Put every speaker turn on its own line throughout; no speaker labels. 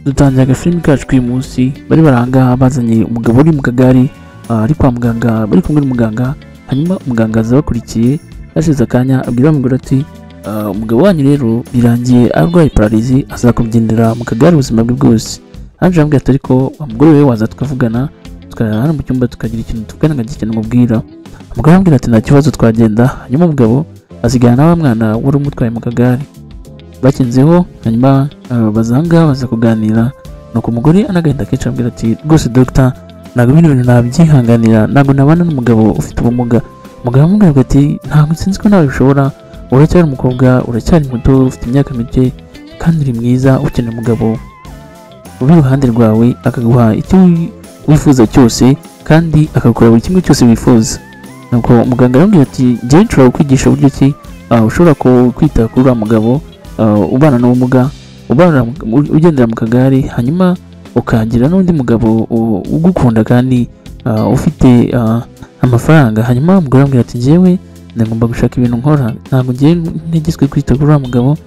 Dutangiye agafilimi kacu k'uyu munsi. Bari barangaha bazanye umugabo uri mu kagari, ari kwa muganga, bari kumwe n'umuganga. Hanyuma umuganga aza bakurikiye, hashize akanya abwira umugore ati umugabo wanyu rero birangiye arwaye pararizi, azakubyinira mu kagare ubuzima bwe bwose. Haje ambwira ati ariko wa mugore we waza tukavugana, tukarara hano mu cyumba tukagira ikintu tuvugana, nkagira ikintu mubwira. Umugore arambwira ati nta kibazo twagenda. Hanyuma umugabo asigana na wa mwana wari umutwaye mu kagare. Bakinzeho hanyuma bazanga baza kuganira. Nuko umugore anagahinda kenshi ambwira ati rwose doctor, ntabwo bino bintu nabyihanganira, ntabwo nabana n'umugabo ufite ubumuga. Umugabo aramubwira ati ntabwo sinzi ko nawe bishobora, uracyari umukobwa, uracyari muto, ufite imyaka mike kandi uri mwiza, ukeneye umugabo uri iruhande rwawe akaguha icyo wifuza cyose kandi akagukorera buri kimwe cyose wifuza. Nuko muganga aramubwira ati njyewe nshobora kukwigisha uburyo ki ushobora kwita kuri uriya mugabo ubana n'ubumuga, ugendera mu kagare, hanyuma ukagira n'undi mugabo ugukunda kandi ufite amafaranga. Hanyuma umugore aramubwira ati njyewe ndagomba gushaka ibintu nkora, ntabwo ngiye ntegetswe kwita kuri uriya mugabo,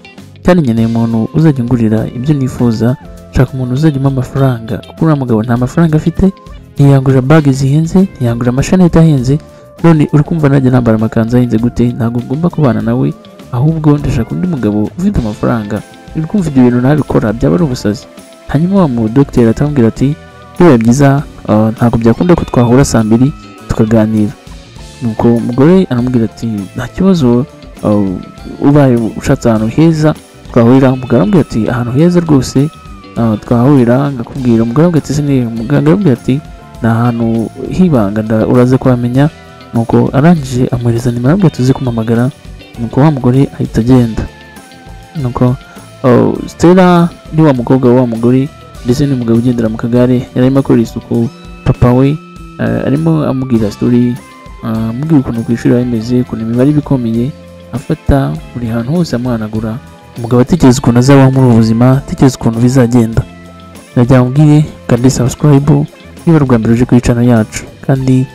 kandi nkeneye umuntu uzajya ungurira ibyo nifuza, nshaka umuntu uzajya umpa amafaranga, kuko uriya mugabo nta mafaranga afite, ntiyangurira bage zihenze, ntiyangurira amashanete ahenze, none uri kumva najya nambara amakanzu ahenze gute? Ntabwo ngomba kubana nawe, ahubwo ndashaka undi mugabo ufite amafaranga. Uri kumva ibyo bintu ntabikora byaba ari ubusazi. Hanyuma wa mu dogiteri atamubwira ati bibaye byiza ntabwo byakunda ko twahura saa mbiri tukaganira. Nuko umugore aramubwira ati nta kibazo, ubaye ushatse ahantu heza twahurira. Umugabo aramubwira ati ahantu heza rwose twahurira ngakubwira. Umugore aramubwira ati sine. Muganga aramubwira ati ni ahantu hibanga, uraza kuhamenya. Nuko arangije amuhereza nimero, aramubwira ati uze kumpamagara. Nuko wa mugore ahita agenda. Nuko Stella ni wa mukobwa wa mugore ndetse n'umugabo ugendera mu kagare, yari arimo akorera isuku papa we, arimo amubwira story, amubwira ukuntu ku ishuri bimeze, ukuntu imibare iba ikomeye, afata buri hantu hose amuhanagura. Umugabo atekereza ukuntu azabaho muri ubu buzima, atekereza ukuntu bizagenda. Ndagira mubwire kandi subscribe niba ari ubwa mbere uje kuri channel yacu, kandi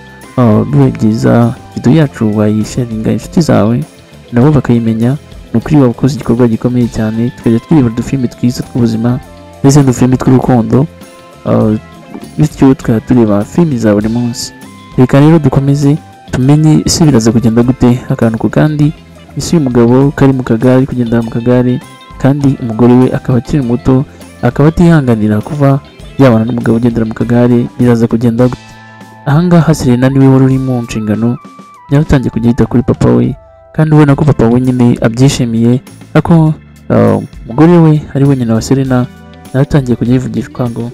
bibaye byiza video yacu wayisharinga inshuti zawe nabo bakayimenya. Ni ukuri waba ukoze igikorwa gikomeye cyane, tukajya twirebera udufilimi twiza tw'ubuzima ndetse n'udufilimi tw'urukundo, bityo tukajya tureba filimi za buri munsi. Reka rero dukomeze tumenye ese biraza kugenda gute akantu ku kandi. Ese uyu mugabo kari mu kagare, kugendera mu kagare, kandi umugore we akaba akiri muto, akaba atihanganira kuva yabana n'umugabo ugendera mu kagare, biraza kugenda gute? Ahangaha Serena niwe wari uri mu nshingano, yaratangiye kujya yita kuri papa we, kandi ubona ko papa we nyine abyishimiye, ariko umugore we ari we nyina wa Serena yaratangiye kujya yivugishwa ngo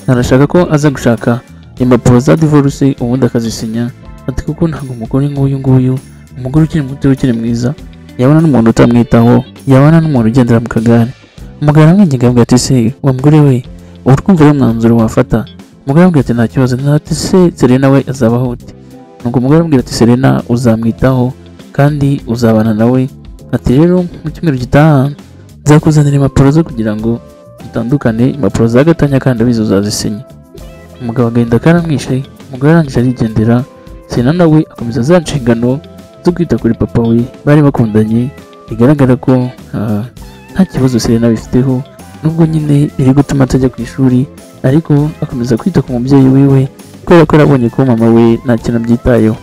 arashaka ko aza gushaka impapuro za divorce ubundi akazisinya, ati kuko ntabwo umugore nk'uyu nguyu, umugore ukiri muto ukiri mwiza, yabana n'umuntu utamwitaho, yabana n'umuntu ugendera mu kagare. Umugabo aramwinginga aramubwira ati se wa mugore we, ubu twumva ari umwanzuro wafata. Umugore aramubwira ati nta kibazo, ati se Serena we azabaho ute? Nuko umugore aramubwira ati Serena uzamwitaho kandi uzabana nawe, ati rero mu cyumweru gitaha nzakuzanira impapuro zo kugira ngo dutandukane, impapuro za gatanya kandi abizi uzazisinya. Umugabo agahinda karamwishe, umugore arangije arigendera. Serena nawe akomeza za nshingano zo kwita kuri papa we bari bakundanye, bigaragara ko nta kibazo Serena bifiteho, nubwo nyine biri gutuma atajya ku ishuri, ariko akomeza kwita ku mubyeyi wiwe kubera ko yarabonye ko mama we nta kintu abyitayeho.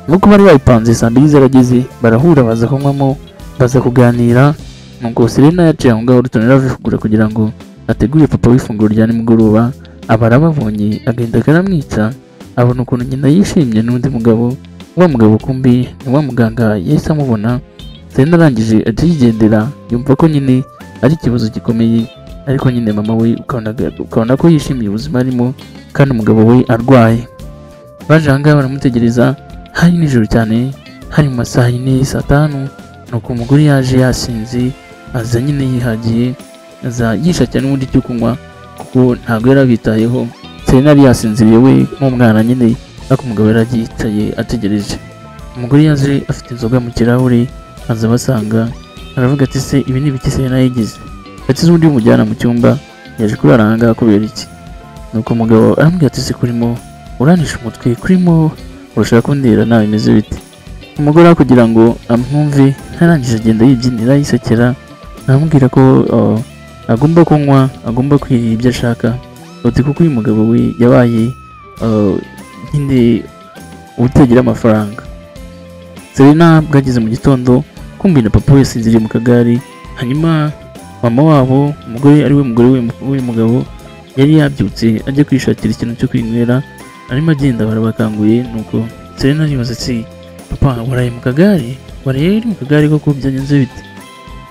Nk'uko bari babipanze, saa mbiri zarageze, barahura baza kunywamo, baza kuganira. Nuko Serena yaciye aho ngaho rutonera avugura kugira ngo ategure papa w'ifunguro rya nimugoroba, aba arababonye agahinda karamwica, abona ukuntu nyina yishimye n'undi mugabo. Wa mugabo kumbi ni wa muganga yahise amubona. Serena arangije atigendera, yumva ko nyine ari ikibazo gikomeye, ariko nyine mama we ukabona ko yishimiye ubuzima arimo kandi umugabo we arwaye. Baje aha ngaha baramutegereza, hari nijoro cyane, hari mu masaha yine, saa tanu. Nuko umugore yaje yasinze, aza nyine yihagiye, aza yishakira n'ubundi cyo kunywa kuko ntabwo yari abitayeho. Serena yari yasinziriye we nk'umwana nyine, ariko umugabo yari agiyicaye ategereje. Umugore yaje afite inzoga mu kirahure, aza abasanga, aravuga ati se ibi ni ibiki Serena yigize? Ati se ubundi umujyana mu cyumba yaje kurara aha ngaha kubera iki? Nuko umugabo aramubwira ati se kurimo uranisha umutwe, kurimo urashaka kundera nawe bimeze bite? Umugore aho kugira ngo amwumve, arangije agenda yibyinira yisekera, aramubwira ko agomba kunywa, agomba kwirira ibyo ashaka, ati kuko uyu mugabo we yabaye nyine utagira amafaranga. Serena bwageze mu gitondo kumbi na papa we yasinziriye mu kagari, hanyuma mama wabo umugore ari we mugore w'uyu mugabo yari yabyutse ajya kwishakira ikintu cyo kwinywera, arimo agenda barabakanguye. Nuko Serena aribaza ati papa waraye mu kagare, waraye uri mu kagare koko byagenze bite,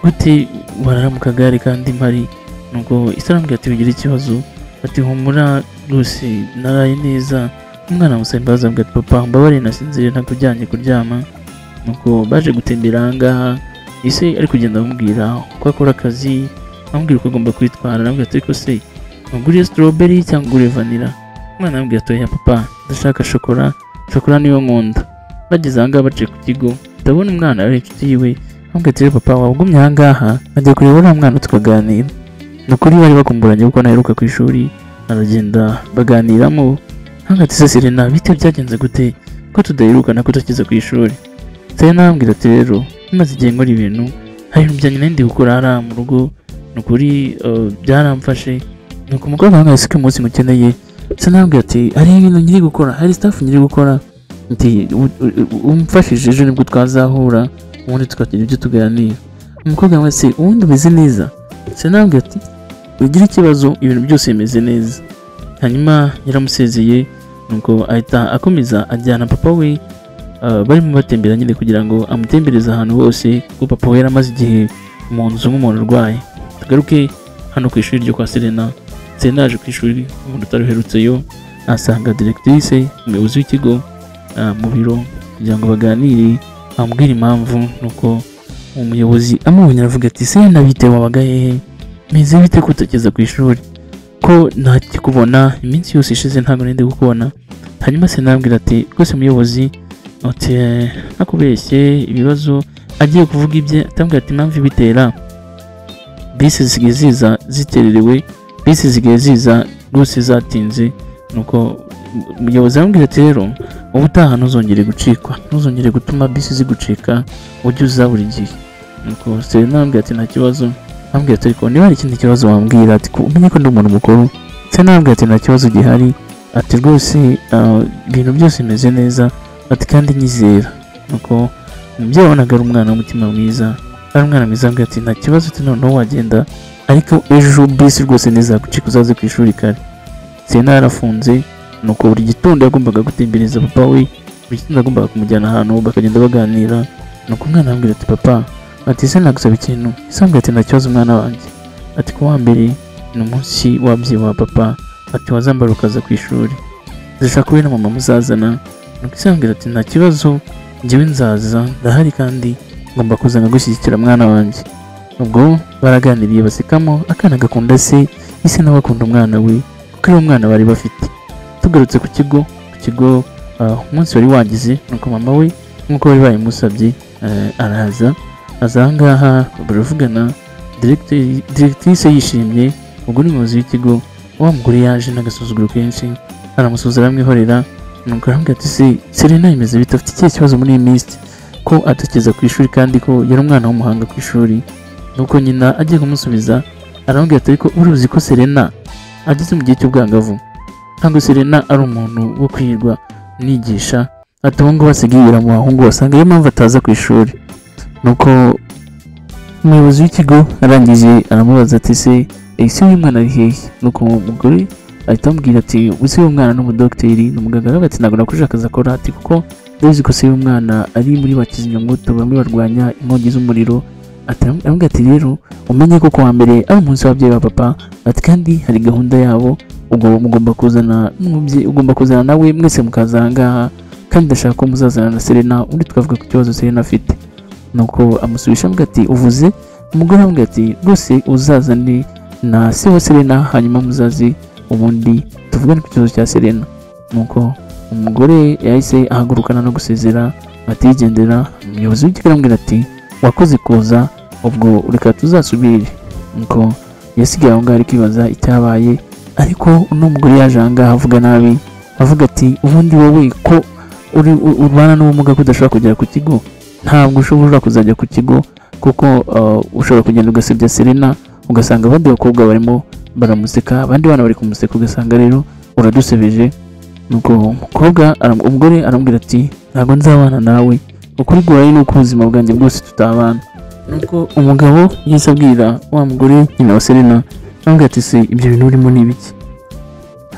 gute warara mu kagare kandi mpari? Nuko ise aramubwira ati wigira ikibazo, ati humura rwose naraye neza. Umwana amusaba imbabazi aramubwira ati papa mbabarire nasinziriye ntakujyanye kuryama. Nuko baje gutembera aha ngaha, ise ari kugenda amubwira uko akora akazi, amubwira uko agomba kwitwara, aramubwira ati ariko se uguriye strawberry cyangwa uguriye vanilla? Umwana aramubwira ati oya papa ndashaka shokora, shokora niyo nkunda. Bageze aha ngaha baciye ku kigo, ndabona umwana ari inshuti yiwe, aramubwira ati rero papa waba ugumye aha ngaha nkajya kureba uriya mwana tukaganira. Ni ukuri bari bakumburanye kuko naheruka ku ishuri, aragenda baganiramo. Aramubwira ati se Serena bite byagenze gute ko tudaherukana ko utakiza ku ishuri? Serena arambwira ati rero maze igihe nkora ibintu, hari ibintu byanjye nari ndi gukora hariya mu rugo, ni ukuri byaramfashe. Nuko umukobwa wanjye ese ko umunsi mukeneye? Serena arambwira ati hari ibintu nkiri gukora, hari staff nkiri gukora, ati umfashije ejo nibwo twazahura ubundi tukagira ibyo tuganira. Umukobwa we se ubundi umeze neza? Serena arambwira ati ugira ikibazo ibintu byose bimeze neza. Hanyuma yaramusezeye, nuko ahita akomeza ajyana papa we, barimo batembera nyine kugira ngo amutembereze ahantu hose, kuko papa we yaramaze igihe mu nzu nk'umuntu urwaye. Tugaruke hano ku ishuri ryo kwa Serena. Serena yaje ku ishuri umuntu utaruherutseyo, asanga directrice umuyobozi w'ikigo mu biro kugira ngo baganire, amubwire impamvu. Nuko umuyobozi amubonye aravuga ati Serena bite, wabaga hehe, meze bite ko utakeza ku ishuri, ko ntakikubona iminsi yose ishize ntabwo nari ndi kukubona. Hanyuma Serena arambwira ati rwose muyobozi, ati nakubeshye ibibazo. Agiye kuvuga ibye atambwira ati impamvu ibitera, bisi zisigaye ziza zikererewe, bisi zisigaye ziza rwose zatinze. Nuko umuyobozi aramubwira ati rero ubutaha ntuzongere gucikwa, ntuzongere gutuma bisi zigucika, ujye uza buri gihe. Nuko Serena arambwira ati nta kibazo. Arambwira ati ariko niba hari ikindi kibazo wambwira, ati umenye ko ndi umuntu mukuru. Serena arambwira ati nta kibazo gihari, ati rwose ibintu byose bimeze neza, ati kandi nyizera. Nuko umubyeyi wabonaga ari umwana w'umutima mwiza, ari umwana mwiza, arambwira ati nta kibazo, ati noneho wagenda, ariko ejo bisi rwose ntizagucika uzaze ku ishuri kare. Serena yarafunze. Nuko buri gitondo yagombaga gutembereza papa we, buri gitondo yagombaga kumujyana ahantu bakagenda baganira. Nuko umwana arambwira ati papa, ati ese nagusaba ikintu? Ese arambwira ati nta kibazo mwana wanjye, ati ku wa mbere ni umunsi w'ababyeyi wa papa, ati wazambara ukaza ku ishuri, ndashaka wowe na mama muzazana. Nuko ese arambwira ati nta kibazo, njyewe nzaza ndahari kandi ngomba kuza nkagushyigikira mwana wanjye. Ubwo baraganiriye basekamo, akana gakunda se, ise nawe akunda umwana we kuko ari umwana bari bafite. Tugarutse ku kigo, umunsi wari wagize, nuko mama we nkuko bari bayimusabye araza, aza aha ngaha baravugana, directrice yishimye, ubwo ni umuyobozi w'ikigo. Wa mugore yaje n'agasuzuguro kenshi, aramusuhuza aramwihorera. Nuko aramubwira ati se Serena imeze bite, afite ikihe kibazo muri iyi minsi ko atakeza ku ishuri kandi ko yari umwana w'umuhanga ku ishuri? Nuko nyina agiye kumusubiza aramubwira ati ariko uruzi ko Serena ageze mu gihe cy'ubwangavu, ntabwo Serena ari umuntu wo kwirwa nigisha, ati ubu ngubu asigaye yibera mu bahungu, wasanga ariyo mpamvu ataza ku ishuri. Nuko umuyobozi w'ikigo arangije aramubaza ati se ese uyu mwana ari hehe? Nuko umugore ahita amubwira ati ese uyu mwana ni umudogiteri, ni umuganga? Aravuga ati ntabwo nakurije akazi akora, ati kuko ndabizi ko se uyu mwana ari muri ba kizimyamwoto bamwe barwanya inkongi z'umuriro. Ati aramubwira ati rero umenye ko kuwa mbere ari umunsi w'ababyeyi ba papa, ati kandi hari gahunda yabo, ubwo mugomba kuzana n'umubyeyi, ugomba kuzana nawe mwese mukaza aha ngaha, kandi ndashaka ko muzazana na Serena, ubundi tukavuga ku kibazo Serena afite. Nuko amusubisha amuga ati uvuze? Umugore aramubwira ati rwose uzazane na se wa Serena, hanyuma muzaze ubundi tuvugane ku kibazo cya Serena. Nuko umugore yahise ahagurukana no gusezera atigendera. Umuyobozi w'ikigo aramubwira ati wakoze kuza, ubwo reka tuzasubire. Nuko yasigaye aho ngaho ari kwibaza icyabaye, ariko uno mugore yaje aha ngaha avuga nabi, avuga ati ubundi wowe ko uri ubana n'ubumuga ko udashobora kugera ku kigo, ntabwo ushobora kuzajya ku kigo kuko ushobora kugenda ugasebya Serena, Ugasanga abandi bakobwa barimo baramuseka, abandi bana bari kumuseka, ugasanga rero uradusebeje. Nuko umukobwa umugore aramubwira ati ntabwo nzabana nawe, ukuri guhaye ni uko ubuzima bwanjye bwose tutabana. Nuko umugabo yahise abwira wa mugore nyina wa Serena, aramubwira ati se ibyo bintu urimo ni ibiki?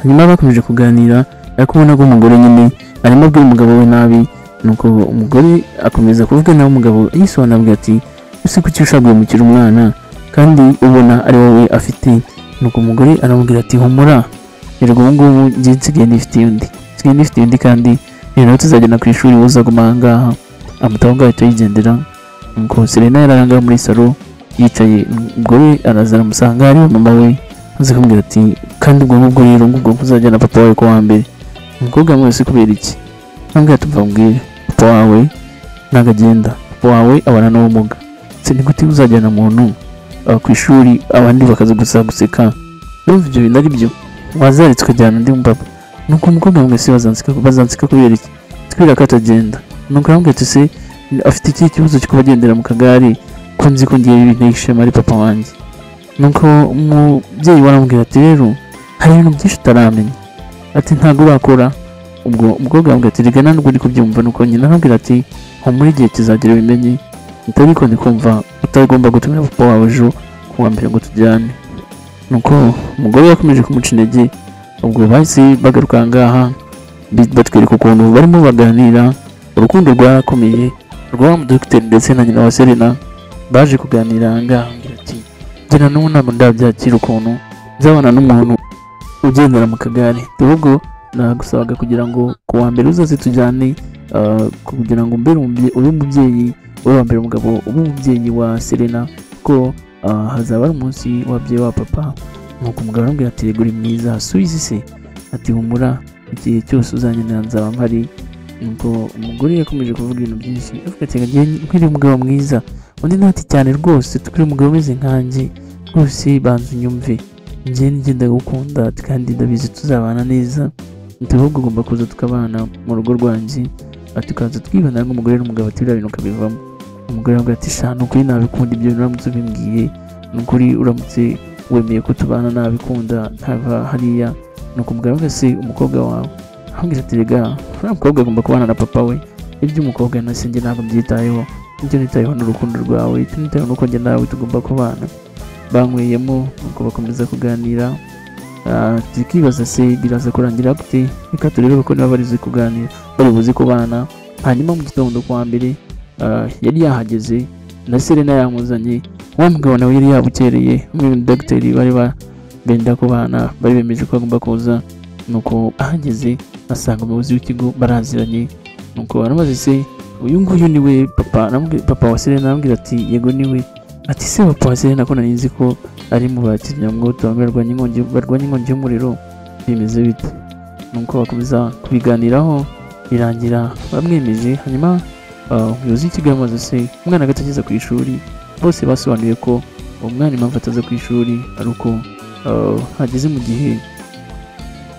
Hanyuma bakomeje kuganira, ariko ubona ko umugore nyine arimo abwira umugabo we nabi. Nuko umugore akomeza kuvuga nawe, umugabo yisobanura ati ese kuki ushaka guhemukira umwana kandi ubona ari wowe afite? Nuko umugore aramubwira ati humura, erega ubu ngubu njye nsigaye nifitiye undi, nsigaye nifitiye undi, kandi rero tuzagenda ku ishuri wowe uzaguma aha ngaha. Amutaho ngaho ahita yigendera. Nuko Serena yari aha ngaha muri salo yicaye, umugore araza aramusanga hariho mama we, aza kumubwira ati kandi ubwo ngubwo rero ngubwo uzajyana papa wawe ku wa mbere. Umukobwa amubaza kubera iki? Aramubwira ati umva mbwire, papa wawe ntabwo agenda, papa wawe abana n'ubumuga, se ni gute uzajyana umuntu ku ishuri abandi bakaza gusa guseka? Ndumva ibyo bintu ari byo, wazaretse ukajyana undi mupapa. Nuko umukobwa aramubwira ati bazanseka kubera iki? Kubera ko atagenda. Nuko aramubwira ati se afite ikihe kibazo cyo kuba agendera mu kagare, ko nzi ko ngiye binteye ishema ari papa wanjye? Nuko umubyeyi we aramubwira ati rero hari ibintu byinshi utaramenya, ati ntabwo urakora. Ubwo umukobwa aramubwira ati rega ntabwo uri kubyumva. Nuko nyina aramubwira ati humura igihe kizagera ubimenye, ariko ndi kumva utagomba gutumira papa wawe ejo ku wa mbere ngo tujyane. Nuko umugore yakomeje kumuca intege. Ubwo bahise bagaruka aha ngaha batwereka ukuntu barimo baganira, urukundo rwarakomeye rwa wa mudogiteri ndetse na nyina wa Serena. Baje kuganira aha ngaha, aramubwira ati njye na n'ubu ntabwo ndabyakira ukuntu nzabana n'umuntu ugendera mu kagare, ahubwo nagusabaga kugira ngo ku wa mbere uzaze tujyane, kugira ngo mbere ube umubyeyi, ube wa mbere umugabo, ube umubyeyi wa Serena, ko hazaba ari umunsi w'ababyeyi wa papa. Nuko umugabo aramubwira ati uri mwiza, subiza se ati humura igihe cyose uzankenera nzaba mpari. Nuko umugore yakomeje kuvuga ibintu byinshi, avuga ati ngiye nkwiriye umugabo mwiza. Undi nawe ati cyane rwose, tukwiriye umugabo umeze nkanjye rwose, banza unyumve, njye njye ndagukunda kandi ndabizi tuzabana neza, ahubwo ugomba kuza tukabana mu rugo rwanjye, ati ukaza twibana nk'umugore n'umugabo, ati biriya bintu ukabivamo. Umugore aramubwira ati sha ni ukuri nabikunda ibyo bintu uramutse ubimbwiye, ni ukuri uramutse wemeye ko tubana nabikunda ntava hariya. Nuko umugabo aramubwira ati umukobwa wawe, aramubwira ati rega uriya mukobwa agomba kubana na papa we, iby'umukobwa na se njye ntabwo mbyitayeho, ibyo nitayeho ni urukundo rwawe, icyo nitayeho ni uko njye nawe tugomba kubana. Banyweyemo, nuko bakomeza kuganira. Tukibaza se biraza kurangira gute, reka turebe ko niba barize kuganira bari buze kubana. Hanyuma mu gitondo kwa mbere yari yahageze na Serena yamuzanye, wa mugabo nawe yari yabukereye, umwe mu dogiteri bari benda kubana bari bemeje ko agomba kuza. Nuko ahageze asanga umuyobozi w'ikigo baraziranye. Nuko aramubaza se uyu nguyu niwe papa? Papa wa Serena aramubwira ati yego niwe. Ati se papa wa Serena ko nari nzi ko ari mu bakizimyamwoto barwanya inkongi y'umuriro, bimeze bite? Nuko bakomeza kubiganiraho birangira bamwemeje. Hanyuma umuyobozi w'ikigo yamaze se umwana agatageza ku ishuri, bose basobanuye ko uwo mwana impamvu ataza ku ishuri ari uko hageze mu gihe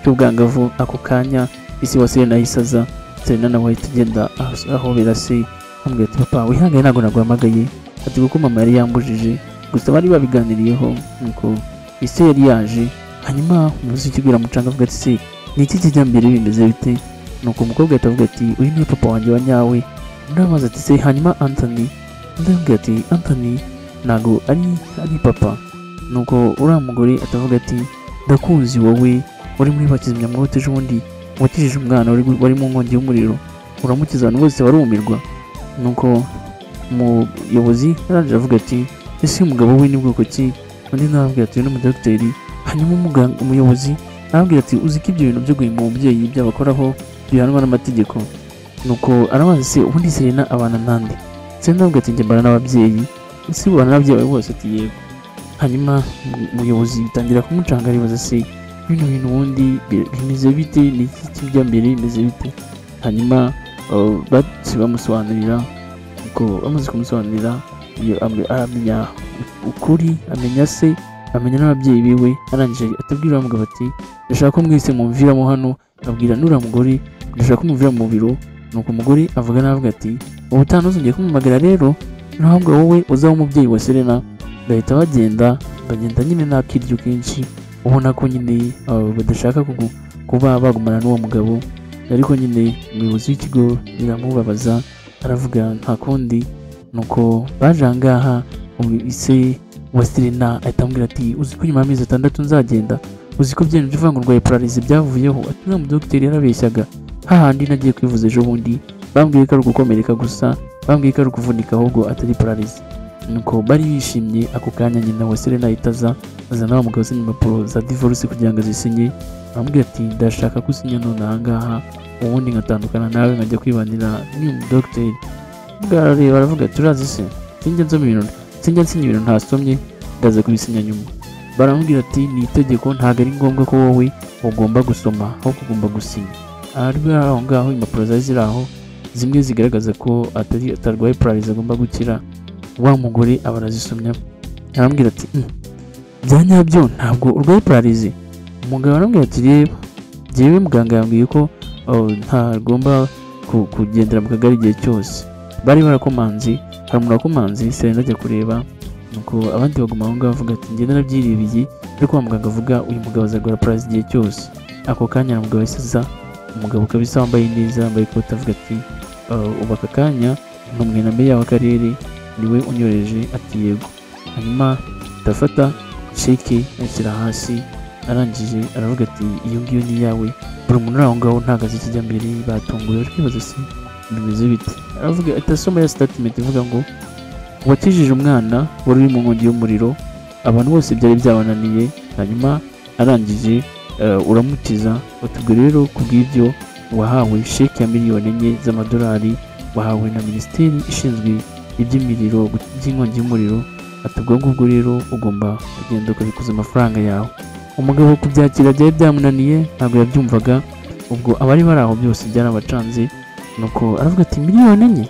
cy'ubwangavu. Ako kanya isi wa Serena yahise aza, Serena nawe ahita agenda ahobera se, amubwira ati papa wihangane ntabwo naguhamagaye, ati kuko mama yari yambujije, gusa bari babiganiriyeho. Nuko ise yari yaje. Hanyuma umuyobozi w'ikigo aramucanga avuga ati se ni iki kijya mbere bimeze bite? Nuko umukobwa ahita avuga ati uyu niwe papa wanjye wa nyawe. Undi aramubaza ati se hanyuma Anthony? Undi aramubwira ati Anthony ntabwo ari papa. Nuko uriya mugore atavuga ati ndakuzi wowe wari muri bakizimyamwoto ejo bundi wakijije umwana wari mu nkongi y'umuriro, uramukiza abantu bose barumirwa. Nuko umuyobozi yarangije avuga ati ese uyu mugabo we ni bwoko ki? Undi nawe aramubwira ati uyu ni umudogiteri. Hanyuma umuyobozi arambwira ati uzi ko ibyo bintu byo guhimba umubyeyi byabakoraho bihanwa n'amategeko. Nuko arabaza se ubundi Serena abana nande? Serena aramubwira ati njye mbana n'ababyeyi. Ese ubana n'ababyeyi bawe bose? Ati yego. Hanyuma umuyobozi bitangira kumucanga, aribaza se bino bintu ubundi bimeze bite, ni iki kijya mbere bimeze bite? Hanyuma bamusobanurira, uko bamaze kumusobanurira amenya ukuri, amenya se, amenya n'ababyeyi biwe. Arangije atubwira umugabo ati ndashaka ko mwese mumviramo hano, abwira n'uriya mugore ndashaka ko mumvira mu biro. Nuko umugore avuga navuga ati ubutaha ntuzongere kumpamagara rero, ntabwo wowe uzaba umubyeyi wa Serena. Bahita bagenda. Bagenda nyine n'akiryo kenshi, ubona ko nyine badashaka kuba bagumana n'uwo mugabo. Ariko nyine umuyobozi w'ikigo biramubabaza, aravuga nta kundi. Nuko baje aha ngaha, ise wa Serena ahita amubwira ati uzi ko nyuma y'amezi 6 nzagenda, uzi ko bya bintu bivuga ngo ndwaye paralysie byavuyeho. Ati uriya mudogiteri yarabeshyaga, hahandi nagiye kwivuza ejo bundi bambwiye ko ari ugukomereka gusa, bambwiye ko ari ukuvunika ahubwo atari paralysie. Nuko bari bishimye. Ako kanya nyina wa Serena ahita aza, azana wa mugabo azanye impapuro za divorce kugira ngo azisinye. Aramubwira ati ndashaka ko usinya none aha ngaha, ubundi nkatandukana nawe nkajya kwibanira n'uyu mudogiteri. Arareba aravuga ati urazi se, sinjya nsoma ibintu, sinjya nsinya ibintu ntasomye, ndaza kubisinya nyuma. Baramubwira ati ni itegeko, ntabwo ari ngombwa ko wowe ugomba gusoma, ahubwo ugomba gusinya. Ari aho ngaho impapuro zari ziri aho, zimwe zigaragaza ko atarwaye paralysie agomba gukira. Wa mugore aba arazisomye, aramubwira ati bya nyabyo ntabwo urwaye paralysie. Umugabo aramubwira ati reba, jyewe muganga yambwiye ko ntagomba kugendera mu kagare igihe cyose. Bari barakomanze, hari umuntu wakomanze, Serena ajya kureba, nuko abandi baguma aho ngaho bavuga ati njye narabyirebeye, ariko wa muganga avuga uyu mugabo azarwara paralysie igihe cyose. Ako kanya umugabo yahise aza, umugabo kabisa wambaye neza, yambaye ikoti, avuga ati ubu aka kanya ntumwe na meya w'akarere niwe unyoreje. Ati yego. Hanyuma ndafata sheke ayishyira hasi, arangije aravuga ati iyo ngiyo ni iyawe. Buri muntu uri aho ngaho ntabwo azi ikijya mbere, batunguwe bari kwibaza se bimeze bite. Aravuga ati asoma ya statement ivuga ngo wakijije umwana wari uri mu nkongi y'umuriro, abantu bose byari byabananiye, hanyuma arangije uramukiza. Ubwo rero kubw'ibyo wahawe sheke ya 4 miliyoni z'amadolari, wahawe na minisiteri ishinzwe iby'imiriro by'inkongi y'umuriro. Ati ubwo ngubwo rero ugomba kugenda ukabikuza amafaranga yawe. Umugabo kubyakira byari byamunaniye, ntabwo yabyumvaga. Ubwo abari bari aho byose byarabacanze. Nuko aravuga ati 4 miliyoni?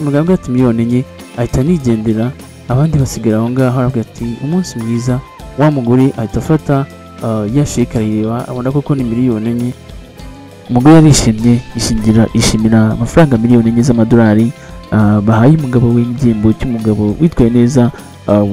Umugabo ati 4 miliyoni, ahita anigendera. Abandi basigara aho ngaho, aravuga ati umunsi mwiza. Wa mugore ahita afata ya sheke arayireba, abona koko ni 4 miliyoni. Umugore yarishimye, yishimira amafaranga 4 miliyoni z'amadolari bahaye umugabo we igihembo cy'umugabo witwaye neza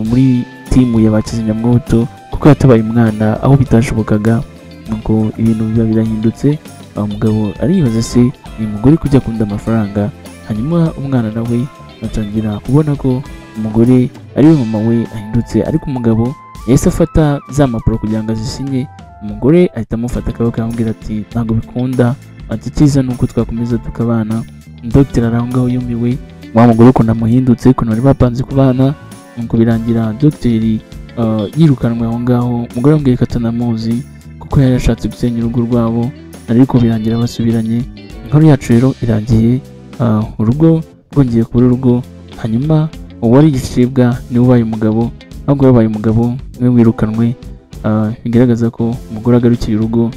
muri timu ya ba kizimyamwoto, kuko yatabaye umwana aho bitashobokaga. Nuko ibintu biba birahindutse. Umugabo aribaza se uyu mugore kujya akunda amafaranga. Hanyuma umwana nawe atangira kubona ko umugore ari we mama we ahindutse. Ariko umugabo yahise afata za mpapuro kugira ngo azisinye, umugore ahita amufata akaboko aramubwira ati ntabwo bikunda, ati icyiza ni uko twakomeza tukabana. Dogiteri ari aho ngaho yumiwe, wa mugore ukuntu amuhindutse, ukuntu bari bapanze kubana. Nuko birangira dogiteri yirukanwe aho ngaho. Umugore amubwiye ko atanamuzi kuko yari yashatse gusenya urugo rwabo, ariko birangira basubiranye. Inkuru yacu rero irangiye urugo rwongeye kuba urugo. Hanyuma uwari igicibwa niwe ubaye umugabo, ahubwo wabaye umugabo niwe wirukanwe. Bigaragaza ko umugore agarukiye urugo.